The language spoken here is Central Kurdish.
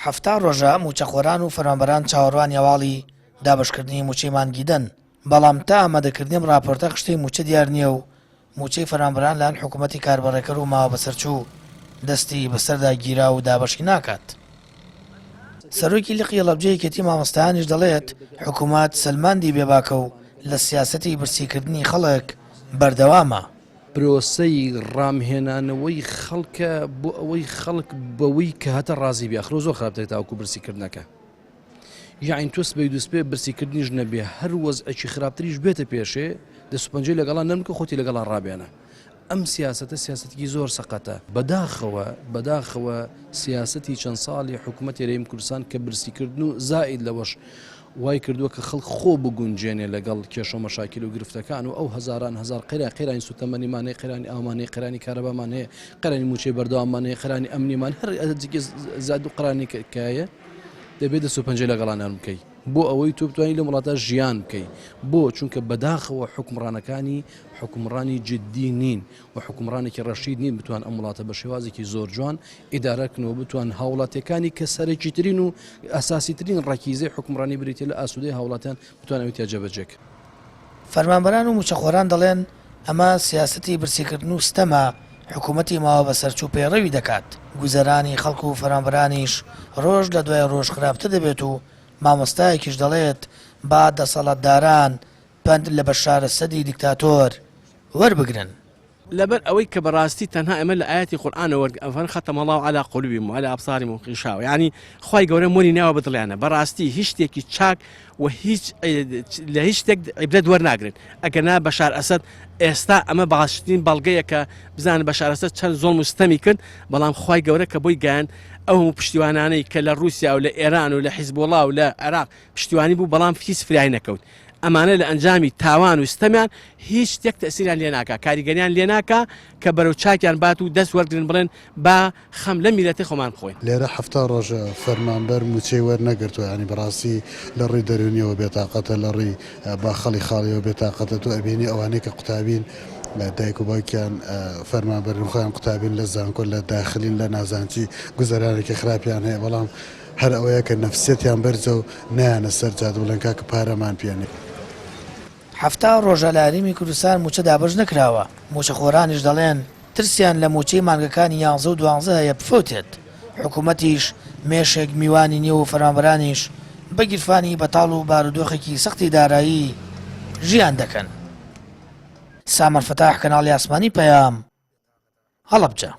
70 ڕۆژە مووچەخۆران و فەرمانبەران چاوەڕوانی هەواڵی دابەشکردنی مووچەی مانگی دەن، بەڵام تا ئامادەکردنی ئەم ڕاپۆرتە خشتەی مووچە دیار نییە و مووچەی فەرمانبەران لەلایەن حکوومەتی کاربەڕێکەر و ماوەبەسەرچوو دەستی بەسەردا گیرا و دابەشی ناکات. سەرۆکی لقی هەڵەبجەی یەکێتی مامۆستایانیش دەڵێت، حکوومەت سەلماندی بێباکە و لە سیاسەتی برسیکردنی خەڵک بەردەوامە. پرۆسەی ڕامهێنانەوەی خەڵکە بۆ ئەوەی خەڵک بەوەی کە هەتە ڕازی بێ ئەخرۆ زۆر خراپترە تاوەکو برسیکردنەکە یاعین تۆ سبەی دووسپێ برسیکردنیش نەبێ هەر وەزعێکی خراپتریش بێتە پێشێ دەست و پەنجەی لەگەڵا نەرمکە خۆتی لەگەڵا ڕابێنە ئەم سیاسەتە سیاسەتێکی زۆر سەقەتە بەداخەوە بەداخەوە سیاسەتی چەند ساڵی حکوومەتی هەرێمی کوردستان کە برسیکردن و زائید لەوەش وای کردووە کە خەڵک خۆ بگونجێنێ لەگەڵ کێشە و مەشاکیل و گرفتەکان و ئەو هەزاران هەزار قەیران قەیرانی سوتەمەنیمان هەیە قەیرانی ئاومان هەیە قەیرانی کارەبامان هەیە قەیرانی مووچەی بەردەواممان هەیە قەیرانی ئەمنیمان هەر زاد و قەرانی کە هەیە دەبێت دەست و پەنجەی لەگەڵا نەرم بکەی بۆ ئەوەی تۆ بتوانانی لەم وڵاتە ژیان بکەی بۆ چونکە بەداخەوە حکومڕانەکانی حکومڕانی جددی نین و حکومڕانێکی ڕەشید نین بتوان ئەم وڵاتە بە شێوازێکی زۆر جوان ئیدارە کن و بتوان هاوڵاتیەکانی کە سەرەکیترین و ئەساسیترین ڕەکیزەی حوکمڕانی بریتیە لە ئاسوودەی هاوڵاتیان بتوان ئەوی تیا جێبەجێ کەن. فەرمانبەران و مووچەخۆران دەڵێن، ئەمە سیاسەتی برسیکردن و ستەمە حکوومەتی ماوەبەسەرچوو پەیڕەوی دەکات، گوزەرانی خەڵک و فەرمانبەرانیش ڕۆژ لە دوای ڕۆژ خراپتر دەبێت و مامۆستایەکیش دەڵێت، با دەسەڵاتداران پەند لە بەشار ئەسەدی دیکتاتۆر وەربگرن. لەبەر ئەوەی کە بەڕاستی تەنها ئێمە لە ئایەتی قورئانەوە وەرگ ئەفەن ختم اللە علی قلوبهم وعلی ابصارهم غشاوە یعنی خوای گەورە مۆری ناوە بە دڵیانە بەڕاستی هیچ شتێکی چاک و هیچ لە هیچ شتێک عیبرەت وەرناگرن ئەگەر نا بەشار ئەسەد ئێستا ئەمە باشترین بەڵگەیە کە بزانن بەشار ئەسەد چەند زۆڵم و ستەمی کرد بەڵام خوای گەورە کە بۆی گەیاند ئەو هەموو پشتیوانانەی کە لە رووسیا و لە ئێران و لە حیزبوڵا و لە عێراق پشتیوانی بوو بەڵام هیچ فریای نەکەوت ئەمانە لە ئەنجامی تاوان و ستەمیان هیچ شتێک تەسیریان لێ ناکا کاریگەریان لێ ناکا کە بەرەو چاکیان بات و دەست وەرگرن بڵێن با خەم لەم میللەتەی خۆمان بخۆین. لێرە 70 ڕۆژە فەرمانبەر مووچەی وەرنەگرتووە یانی بەڕاستی لە ڕووی دەروونیەوە بێتاقەتە لە ڕووی باخەڵی خاڵیەوە بێتاقەتە تۆ ئەبینی ئەوانەی کە قوتابین دایک و باوکیان فەرمانبەرن خۆیان قوتابین لە زانکۆ لە داخلین لە نازانچی گوزەرانێکی خراپیان هەیە بەڵام هەر ئەوەیە کە نەفسیەتیان بەرزە و نایەنە سەر جادە بڵێن کاکە پارەمان پێ نیە. 70 ڕۆژە لە هەرێمی کوردستان مووچە دابەش نەکراوە، مووچەخۆرانیش دەڵێن، ترسیان لە مووچەی مانگەکانی یانزە و دوانزە هەیە بفەوتێت، حکومەتیش مێشێک میوانی نییە و فەرمانبەرانیش بە گیرفانی بەتاڵ و بارودۆخێکی سەختی دارایی ژیان دەکەن. سامان فەتاح، کەناڵی ئاسمانی پەیام، هەڵەبجە.